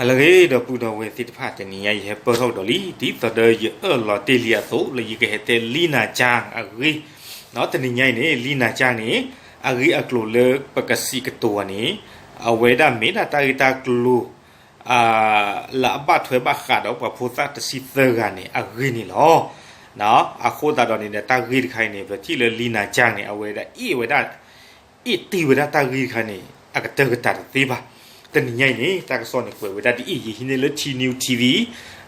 ဟါလၢအဂ့ၤ ဒီပုၢ်ဒီဝဲၢ်သ့ၣ်တဖၣ်, တနံၤညါအံၤယဟဲပၢၢ်ထီၣ်ကဒီးလံ ဒ်သိးဒီးယအၢၣ်လီၤတ့ၢ်လံအသိး လၢယကဟဲတဲလံနၤကၠၢ်အဂ့ၢ်, တနံၤညါအံၤန့ၣ် လံနၤကၠၢ်န့ၣ် အဂ့ၢ်အကျိၤလၢပကစံးကတိၤအီၤန့ၣ် အဝဲဒၣ်မ့ၢ်ဒၣ်တၢ်ဂ့ၢ်တၢ်ကျိၤ လၢအဘၣ်ထွဲဘၣ်ဃးဒီးပှၤဖိသၣ်တဆံသၢဂၤန့ၣ် အဂ့ၢ်န့ၣ်လီၤ. အဃိသတးဒီးန့ၣ်ဒီး တၢ်ဂ့ၢ်တခါအံၤန့ၣ် ပထံၣ်လၢလံနၤကၠၢ်န့ၣ် အဝဲဒၣ်အ့ၣ်ဝဲဒၣ် အ့ၣ်တ့ၢ်ဝဲဒၣ်တၢ်ဂ့ၢ်တခါန့ၣ် အကတၢၢ်ကတၢၢ်တသ့ဘၣ်. တနံၤညါအံၤန့ၣ် တၢ်ကစီၣ်န့ၣ်ကွဲးဝဲဒၣ်ဒ်အံၤ, ယဟံးန့ၢ်လၢ T News TV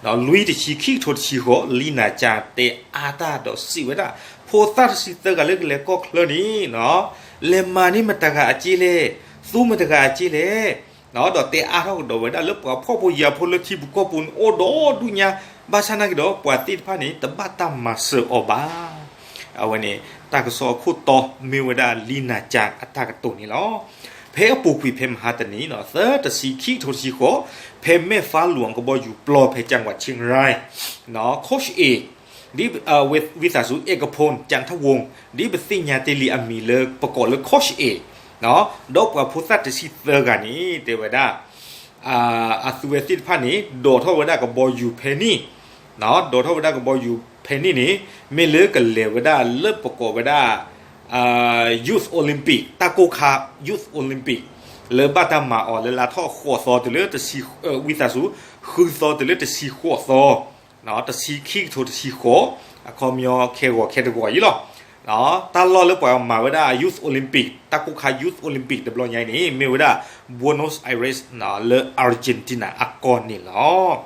လွံၢ်တဆံ ခံကထိတဆံဃိး, လံနၤကၠၢ်တဲအါတၢ်ဒီးစံးဝဲဒၣ် ဖိသၣ်တဆံသၢဂၤလၢကလဲၤကီၢ်ချၢန့ၣ် လဲၤမၤန့ၢ်မတၤဂၤအစ့လဲၣ်, သူမတၤဂၤအစ့လဲၣ်, ဒီးတဲအါထီၣ်ကဒီးဝဲဒၣ်လၢပှၤဖှီၣ်ဖိယာ်ဖိလၢထံပူၤကီၢ်ပူၤန့ၣ် အိၣ်ဒီဒူၣ်ညါ, ဘၣ်ဆၣ်နာ်က့ၤဒီး ပှၤသ့ၣ်တဖၣ်န့ၣ် တဘၣ်တၢ်မၤစၢၤအီၤဘၣ်. အဝဲန့ၣ် တၢ်ကစီၣ်အခိၣ်တီမ့ၢ်ဝဲဒၣ်လံနၤကၠၢ်အတၢ်ကတိၤန့ၣ်လီၤ. ဖဲအပူၤကွံာ်ဖဲမဟါတနံၤ သၢတဆံ ခံကထိတဆံဃိး, ဖဲမဲၢ်ဖးလူၤအကဘီယူၤပျီဖဲ ကၠၢ်ဝး ခၠ့ၣ်ရၢၣ် ခီၣ်ရှ့ၣ် ဒ် ဝံသးစူၤ အဲကဖိၣ် ကၠၣ်ထဝူၣ် ဒ်ပသ့ၣ်ညါတ့ၢ်လံအမံၤလၢပကိးလၢ ခီၣ်ရှ့ၣ် ဒီးပှၤဖိသၣ်တဆံသၢဂၤန့ၣ် တဲဝဲဒၣ် အသုဝဲသ့ၣ်တဖၣ်န့ၣ် ဒိးထီၣ်ဝဲဒၣ်ကဘီယူၤဖဲန့ၣ်, ဒိးထီၣ်ဝဲဒၣ်ကဘီယူၤဖဲန့ၣ်န့ၣ် မ့ၢ်လၢကလဲၤဝဲဒၣ်လၢပကိးဝဲဒၣ် Youth Olympic တၢ်ကိၢ်ခါ Youth Olympic လၢဘၣ်တၢ်မၤအီၤလၢလါထီၣ်ဃိးသီတုၤလၢတဆံ, ဝံသးစူၤ ဃုသီတုၤလၢတဆံဃိးသီ, တဆံ ခံကထိတဆံဃိး, အခီပညီခဲဂီၤခဲတဂီၤအံၤလီၤ. တၢ်လီၢ်လၢပှၤမၤဝဲဒၣ် Youth Olympic တၢ်ကိၢ်ခါ Youth Olympic တဘျီညါအံၤန့ၣ် မ့ၢ်ဝဲဒၣ် Buenos Aires လၢ Argentina အကီၢ်န့ၣ်လီၤ.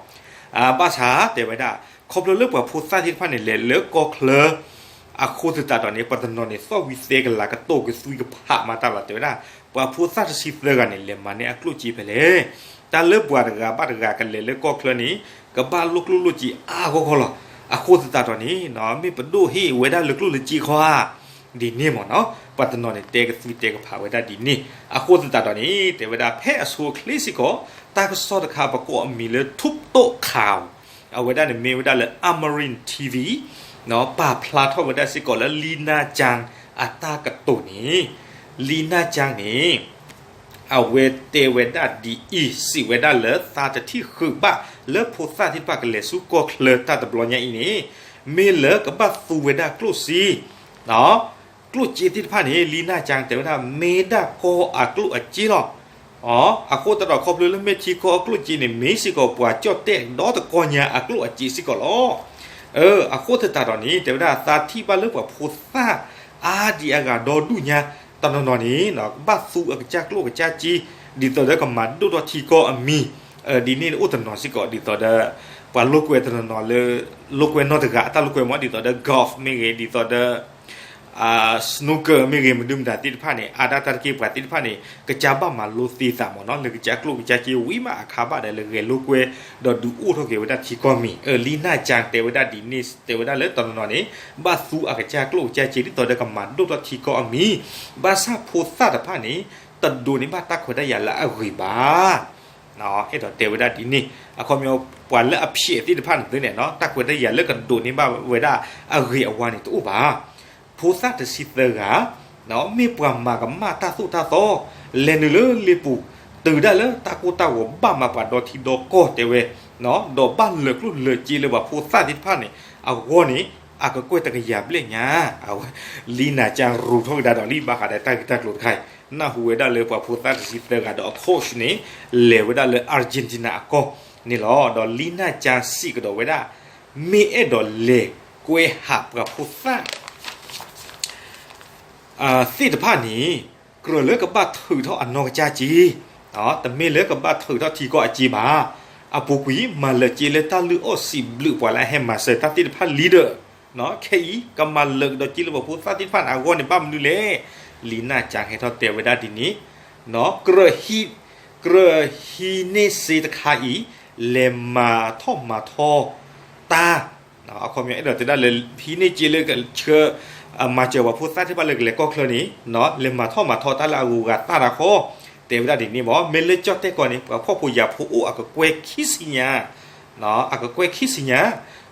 ဘၣ်ဆၣ်တဲဝဲဒၣ် ခီဖျိလၢပှၤဖိသၣ်သ့ၣ်တဖၣ်န့ၣ် လဲၤလၢကီၢ်ချၢ အဃိသတးဒီးန့ၣ် ပှၤတနီၤန့ၣ် သီၣ်ဝံၤသဲကလၤ ကတိၤကသွံကဖးမၤတၢ်လီၤ. တဲဝဲဒၣ် ပှၤဖိသၣ်တဆံသၢဂၤန့ၣ် လဲၤမၤန့ၢ်အကျိၣ်စ့ဖဲလဲၣ်. တၢ်လၢပှၤတဂၤဘၣ်တဂၤကလဲၤလၢကီၢ်ချၢန့ၣ် ကဘၣ်လိၣ်ကျိၣ်လိၣ်စ့အါဂီၢ်ဂီၢ်လီၤ. အဃိသတးဒီးန့ၣ် မ့ၢ်ပဒိၣ်ဟ့ၣ်ဝဲဒၣ်လၢကျိၣ်လၢစ့ခီဧါ, ဒ်န့ၣ်မ့ၢ်နီၤ ပှၤတနီၤန့ၣ်တဲကသွံတဲကဖးဝဲဒၣ်ဒ်န့ၣ်. အဃိသတးဒီးန့ၣ် တဲဝဲဒၣ်ဖဲအဆိအချ့စ့ၢ်ကီး တၢ်ကစီၣ်တခါပကိးအမံၤလၢ ထူးပတိၣ်ခး အဝဲဒၣ်န့ၣ်မ့ၢ်ဝဲဒၣ်လၢ Amarin TV ပာ်ဖျါထီၣ်ဝဲဒၣ်စ့ၢ်ကီးလၢ လံနၢ်ကၠၢ်အတၢ်ကတိၤန့ၣ်, လံနၢ်ကၠၢ်န့ၣ် အဝဲတဲဝဲဒၣ်ဒ်အံၤ, စံးဝဲဒၣ်လၢသးတထံၣ်ဃုာ်ဘၣ်လၢဖိသၣ်သ့ၣ်တဖၣ်ကလဲၤဆူကီၢ်ချၢတၢ်တဘျီညါအံၤန့ၣ် မ့ၢ်လၢကဘၣ်သူဝဲဒၣ်ကျိၣ်စ့ ကျိၣ်စ့သ့ၣ်တဖၣ်န့ၣ် လံနၢ်ကၠၢ်တဲဝဲဒၣ် မ့ၢ်ဒၣ်ကီၢ်အကျိၣ်အစ့လီၤ. အဃိသတးဒီးခီဖျိလၢမ့ၢ်ထံကီၢ်အကျိၣ်စ့န့ၣ် မ့ၢ်စ့ၢ်ကီးပှၤကၠီၣ်တဲၣ်ဒီတကီၢ်ညါအကျိၣ်အစ့စ့ၢ်ကီးလီၤ. အဃိသတးဒီးန့ၣ် တဲဝဲဒၣ်သးထံၣ်ဘၣ်လၢပှၤဖိသၣ်အါဒံအါဂၤဒီဒူၣ်ညါ တနီၤနီၤန့ၣ် ကဘၣ်သူအကစၢ်ကျိၣ်အကစၢ်စ့ ဒ်သိးဒီးကမၤဒိၣ်ထီၣ်ထံကီၢ်အမံၤ ဒ်န့ၣ်အိၣ်တနီၤစ့ၢ်ကီး ဒ်သိးဒီး ပှၤလိာ်ကွဲတနီၤနီၤလၢ လိာ်ကွဲနီၢ်တဂၤအတၢ်လိာ်ကွဲမ့ၢ် ဒ်သိးဒီး golf မ့ၢ်ဂ့ၤ ဒ်သိးဒီး snooker မ့ၢ်ဂ့ၤမနုၤမတၤသ့ၣ်တဖၣ်န့ၣ် အါဒၣ်တၢ်တက့ၢ်ပှၤသ့ၣ်တဖၣ်န့ၣ် ကစၢ်ဘၣ်မၤလိသ့သးမ့ၢ်နီၤ လၢကစၢ်ကျိၣ်ကစၢ်စ့ဝံၤမးအခါဘၣ်ဒီး လဲၤလိာ်ကွဲ ဒီးဒုးအိၣ်ထီၣ်က့ၤဝဲဒၣ်ထံကီၢ်မံၤ လံနၢ်ကၠၢ်တဲဝဲဒၣ်ဒ်န့ၣ် တဲဝဲဒၣ်လၢတနီၤနီၤန့ၣ် ဘၣ်သူအကစၢ်ကျိၣ်ကစၢ်စ့ ဒ်သိးဒီးကမၤဒိၣ်ထီၣ်ထံကီၢ်အမံၤ ဘၣ်ဆၣ်ဖိသၣ်တဖၣ်န့ၣ် တဒိးန့ၢ်ဘၣ်တၢ်ခွဲးတၢ်ယာ်လၢအဂ့ၤဘၣ်. အဲၣ်ဒိးတဲဝဲဒၣ်ဒ်န့ၣ် အခီပညီ ပှၤလၢအဖျဲးသ့ၣ်တဖၣ်န့ၣ်သုန့ၣ် တၢ်ခွဲးတၢ်ယာ်လၢကဒိးန့ၢ်ဘၣ်ဝဲဒၣ်အဂ့ၤအဝါန့ၣ်တအိၣ်ဘၣ်. ဖိသၣ်တဆံသၢဂၤ မ့ၢ်ပှၤမၤကမၣ်တၢ်သိၣ်တၢ်သီ လဲၤနုာ်လၢလ့ပူၤ တုၤဒၣ်လၢတၢ်ကိၢ်တၢ်ဂီၤဘၣ်မၤပှၤဒီထံဒီကီၢ်တဲဝဲ ဒီးဘၣ်လၢာ်ကျိၣ်လၢာ်စ့လၢပှၤဖိသၣ်သ့ၣ်တဖၣ်န့ၣ် အဂီၢ်န့ၣ် အကကွဲၢ်တကယၤဘျဲၣ်ညါ အဝဲ လံနၢ်ကၠၢ်ရူၤထီၣ်ကဒါဒီးလံ ဘၣ်ဃးဒီးတၢ်ဂ့ၢ်တၢ်ကျိၤတခါအံၤ နၢ်ဟူဝဲဒၣ်လၢပှၤဖိသၣ်တဆံသၢဂၤဒီးအ coach န့ၣ် လဲၤဝဲဒၣ်လၢ Argentina အကီၢ်န့ၣ်လီၤ. ဒီးလံနၢ်ကၠၢ်စံးကဒီးဝဲဒၣ် မ့ၢ်အဲၣ်ဒိးလဲၤကွဲဟးပှၤဖိသၣ် သ့ၣ်တဖၣ်န့ၣ် ကြၢးလၢကဘၣ်ထုးထီၣ်အနီၢ်ကစၢ်စ့, တမ့ၢ်လၢကဘၣ်ထုးထီၣ်ထံကီၢ်အစ့ဘၣ်. အပူၤကွံာ် မၤလၢာ်စ့လၢတၢ်လုၢ်အီၣ်စံးဘျုးပှၤလၢအဟဲမၤစၢၤတၢ်သ့ၣ်တဖၣ်လံဒီး ခဲအံၤ ကမၤလၢာ်ကဒီးစ့လၢပှၤဖိသၣ်သ့ၣ်တဖၣ်န့ၣ် အဂီၢ်န့ၣ်ဘၣ်မနုၤလဲၣ်. လံနၢ်ကၠၢ်ဟဲထီၣ်တဲဝဲဒၣ်ဒ်န့ၣ် ကြၢး ကြၢးဟံးန့ၢ်စ့တခါအံၤ လဲၤမၤထီၣ်မၤထီတၢ် အခီပညီအဲၣ်ဒိးတဲဒၣ်လၢ ဟံးန့ၢ်စ့လၢကဆှၢ မၤစၢၤပှၤဖိသၣ်သ့ၣ်တဖၣ်လၢကလဲၤကီၢ်ချၢန့ၣ် လဲၤမၤထီၣ်မၤထီတၢ်လၢအဂုၤအဂၤသၣ်တၢ်ဃီ တဲဝဲဒၣ်ဒ်န့ၣ်မ့ၢ် မ့ၢ်လၢကၠီၣ်တဲၣ်ကီၢ်န့ၣ် ပှၤဖှီၣ်ဖိယာ်ဖိအိၣ်အကကွဲၢ်ခံဆံညါ အကကွဲၢ်ခံဆံညါ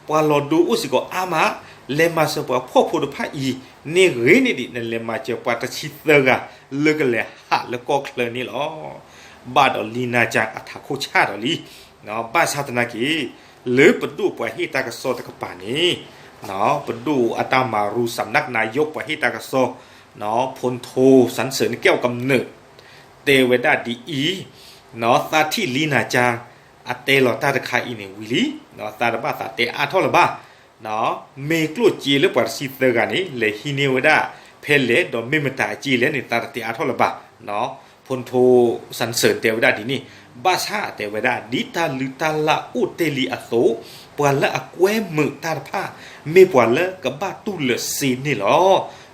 ပှၤလီၤဒိအိၣ်စ့ၢ်ကီးအါမး လဲၤမၤစၢၤပှၤဖှီၣ်ဖိတဖၣ်အံၤ န့ၢ်ဂ့ၤန့ၢ်ဒံး နလဲၤမၤစၢၤပှၤတဆံသၢဂၤ လၢကလဲၤဟးလၢကီၢ်ချၢန့ၣ်လီၤ. ဘၣ်ဒီးလံနၤကၠၣ်အထးခိၣ်ဆၣ်ဒီးလံ. ဘၣ်ဆၣ်သနာ်က့ လၢပဒိၣ်ပှၤဟ့ၣ်တၢ်ကစီၣ်တကပၤန့ၣ် ပဒိၣ်အတၢ်မၤရူ စးနၢၣ်ကနါယီၣ် ပှၤဟ့ၣ်တၢ်ကစီၣ် ဖူၣ်ထိၣ်စၣ်စၢၢ် နကဲးကမျၢၢ် တဲဝဲဒၣ်ဒ်အံၤ, သးထံၣ်လံနၤကၠၣ် အတဲလီၤတၢ်တခါအံၤန့ၣ်ဝံၤလံ, သးတဘၣ်သးတဲအါထီၣ်လၢၤဘၣ်. မ့ၢ်ကျိၣ်စ့လၢပှၤတဆံသၢဂၤန့ၣ် လဲၤဟံးန့ၢ်ဝဲဒၣ်ဖဲလဲၣ် ဒီးမ့ၢ်မတၤအစ့လဲၣ်န့ၣ် သးတတဲအါထီၣ်လၢၤဘၣ်. ဖူၣ်ထိၣ်စၣ်စၢၢ်တဲဝဲဒၣ်ဒ်န့ၣ်, ဘၣ်ဆၣ်တဲဝဲဒၣ် ဒ်တၢ်လုၢ်တၢ်လၢ်အိၣ်တ့ၢ်လံအသိး ပှၤလၢအကွဲမုာ်တၢ်တဖၣ် မ့ၢ်ပှၤလၢကဘၣ်တူၢ်လိာ်စ့န့ၣ်လီၤ.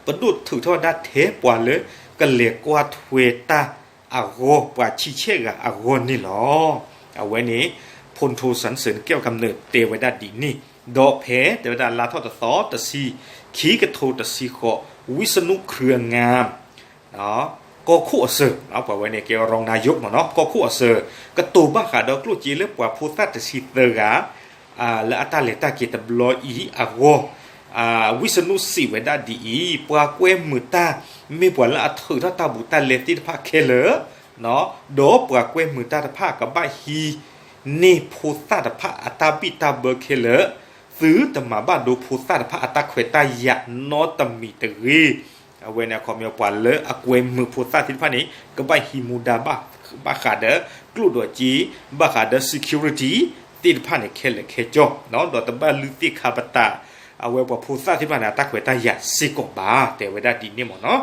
ပဒိၣ်ထုးထီၣ်ဒၣ်ထဲပှၤလၢကလဲၤကွၢ်ထွဲတၢ်အဂီၢ် ပှၤဆံဆဲၣ်ဂၤအဂီၢ်န့ၣ်လီၤ. အဝဲန့ၣ် ဖူၣ်ထိၣ်စၣ်စၢၢ် နကဲးကမျၢၢ်တဲဝဲဒၣ်ဒ်န့ၣ်, ဒီးဖဲတဲဝဲဒၣ်လါထီၣ်တသီတဆံ ခံကထိတဆံဃိး ဝံစနူၣ်ခရံအငါ ကီၢ်ခိၣ်အစၢၤ, ပှၤဝဲန့ၣ်ကဲ ရၤနၤယိးမ့ၢ်နီၤ ကီၢ်ခိၣ်အစၢၤ ကတိၤဘၣ်ဃးဒီးကျိၣ်စ့လၢပှၤဖိသၣ်တဆံသၢဂၤ လၢအတၢ်လဲၤတၢ်က့ၤတဘျီအံၤအဂီၢ်, ဝံစနူၣ်စံးဝဲဒၣ်ဒ်အံၤ, ပှၤကွဲမုာ်တၢ် မ့ၢ်ပှၤလၢအထုးထီၣ်တၢ်ဘူးတၢ်လဲသ့ၣ်တဖၣ်ခဲလၢာ်, ဒီးပှၤကွဲမုာ်တၢ်တဖၣ်ကဘၣ်ဟံးန့ၢ်ဖိသၣ်တဖၣ်အတၢ်ဘံၣ်တၢ်ဘၢခဲလၢာ်, သုတမၤဘၣ်ဒိဖိသၣ်တဖၣ်အတၢ်ခွဲးတၢ်ယာ်နီတမံၤတဂ့ၤ. အဝဲန့ၣ်အခီပညီ ပှၤလၢအကွဲမုာ်ဖိသၣ်သ့ၣ်တဖၣ်န့ၣ် ကဘၣ်ဟံးမူဒါဘၣ်ဃးဒီးကျိၣ်ဒီးစ့, ဘၣ်ဃးဒီး security သ့ၣ်တဖၣ်န့ၣ်ခဲလၢာ်ခဲဆ့, ဒီးတဘၣ်လုၢ်သ့ၣ်ခါပတာ် အဝဲပှၤဖိသၣ်သ့ၣ်တဖၣ်န့ၣ် အတၢ်ခွဲးတၢ်ယာ်စ့ၢ်ကီးဘၣ် တဲဝဲဒၣ်ဒ်န့ၣ်မ့ၢ်နီၤ.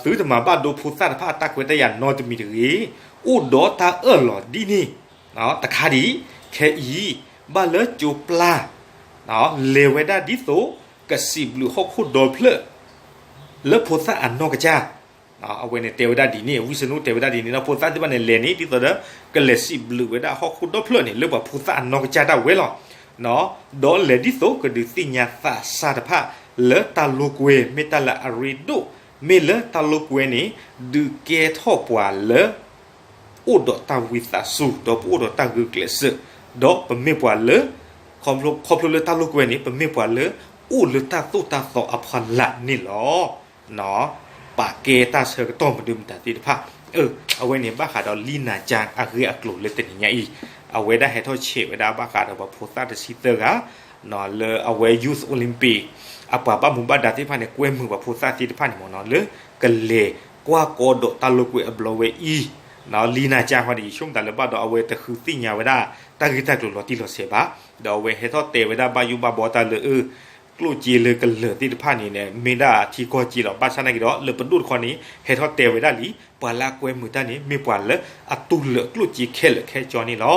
သုတမၤဘၣ်ဒိဖိသၣ်တဖၣ်အတၢ်ခွဲးတၢ်ယာ်နီတမံၤတဂ့ၤ, အိၣ်ဒီးတၢ်အၢၣ်လီၤဒ်န့ၣ် တခါဒံး, ခဲအံၤ ဘၣ်လၢကၠိပျၢ် လဲၤဝဲဒၣ်ဒ်သိး ကစံးဘျုးဟီၣ်ခိၣ်ဒီဖျၢၣ် လၢဖိသၣ်အနီၢ်ကစၢ်, အဝဲန့ၣ်တဲဝဲဒၣ်ဒ်န့ၣ်, ဝံစနူၣ်တဲဝဲဒၣ်ဒ်န့ၣ်ဒီး ဖိသၣ်သ့ၣ်တဖၣ်န့ၣ် လဲၤန့ၣ် ဒ်သိးဒီး ကလဲၤစံးဘျုးဝဲဒၣ်ဟီၣ်ခိၣ်ဒီဖျၢၣ်န့ၣ် လၢပှၤဖိသၣ်အနီၢ်ကစၢ်ဒၣ်ဝဲလီၤ. ဒီးလဲၤဒ်သိးကဒုးသ့ၣ်ညါသးစၢ်တဖၣ် လၢတၢ်လိာ်ကွဲ မ့ၢ်တၢ်လၢအရ့ဒိၣ်, မ့ၢ်လၢတၢ်လိာ်ကွဲန့ၣ် ဒုးကဲထီၣ်ပှၤလၢ အိၣ်ဒီးတၢ်ဝံသးစူၤ ဒီးပအိၣ်ဒီးတၢ်ဂုာ်ကျဲးစၢး, ဒီးပမ့ၢ်ပှၤလၢ ခီဖျိလၢတၢ်လိာ်ကွဲန့ၣ် ပမ့ၢ်ပှၤလၢ အိၣ်လၢတၢ်သိၣ်တၢ်သီအဖီလာ်န့ၣ်လီၤ. ပာ်ကဲတၢ်ဆၢကတီၢ်မနုၤမတၤသ့ၣ်တဖၣ်, အဝဲန့ၣ်ဘၣ်ဃးဒီးလံနၤကၠၣ်အဂ့ၢ်အကျိၤလၢတနံၤညါအံၤ, အဝဲဒၣ်ဟဲထီၣ်ဆဲးဝဲဒၣ်ဘၣ်ဃးဒီးပှၤဖိသၣ်တဆံသၢဂၤ လၢအဝဲ Youth Olympic အပှၤဘၣ်မူဘၣ်ဒါသ့ၣ်တဖၣ်န့ၣ် ကွဲမုာ်ပှၤဖိသၣ်သ့ၣ်တဖၣ်န့ၣ်မ့ၢ်နီၤ လၢကလဲၤကွၢ်ကီဒီးတၢ်လိာ်ကွဲအဘျီဝဲအံၤ, လံနၤကၠၣ်ဃီန့ၣ် ယဆိကမိၣ်သးလၢဘၣ်ဒီးအဝဲတဃုသ့ၣ်ညါဝဲဒၣ် တၢ်ဂ့ၢ်တၢ်ကျိၤလီၤတံၢ်လီၤဆဲးဘၣ်, ဒီးအဝဲဟဲထီၣ်တဲဝဲဒၣ်ဘၣ်ယိၣ်ဘၣ်ဘီတၢ်လၢ အၢ ကျိၣ်စ့လၢကလၢၤသ့ၣ်တဖၣ်န့ၣ် မ့ၢ်ဒၣ်ထံကီၢ်စ့လီၤ. ဘၣ်ဆၣ်သနာ်က့ဒီး လၢပဒိၣ်တခီန့ၣ် ဟဲထီၣ်တဲဝဲဒၣ်လံ ပှၤလၢအကွဲမုာ်တၢ်န့ၣ် မ့ၢ်ပှၤလၢအတူၢ်လိာ်ကျိၣ်စ့ခဲလၢာ်ခဲဆ့န့ၣ်လီၤ.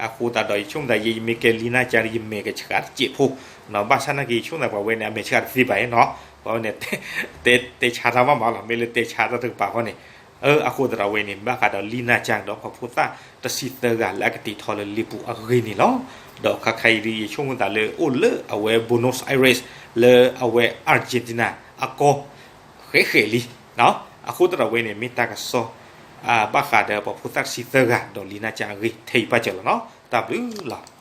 အဃိသတးဒီး ယဆိကမိၣ်သး ယမ့ၢ်ကဲလံနၤကၠၣ် ယမဲာ်ကဆှးတစဲးဖိ, ဘၣ်ဆၣ်သနာ်က့ ယဆိကမိၣ်သးပှၤဝဲန့ၣ် အမဲာ်ဆှးတသ့ဘၣ်နီၤ, ပှၤဝဲန့ၣ် တဲဆါတၢ်ဘၣ်မးလီၤ, မ့ၢ်လၢတဲဆါတၢ်တကပၤဃီန့ၣ်, အဃိသတးဒီးဝဲန့ၣ် ဘၣ်ဃးဒီးလံနၤကၠၣ်ဒီး ပှၤဖိသၣ်တဆံသၢဂၤလၢအကတ့ထီလၢလ့ပူၤအဂ့ၢ်န့ၣ်လီၤ. ဒီးခါခါအံၤဒ် ယဆိကမိၣ်သးလၢအိၣ်လၢအဝဲ Buenos Aires လၢအဝဲ Argentina အကီၢ် ဃဲးဃဲးလံ. အဃိသတးဒီးဝဲန့ၣ် မ့ၢ်တၢ်ကစီၣ် ဘၣ်ဃးဒီးပှၤဖိသၣ်တဆံသၢဂၤ ဒီးလံနၤကၠၣ်အဂ့ၢ် ထဲအံၤပၣ်စၢၤလီၤနီၤ, တၢ်ဘျုးလီၤ.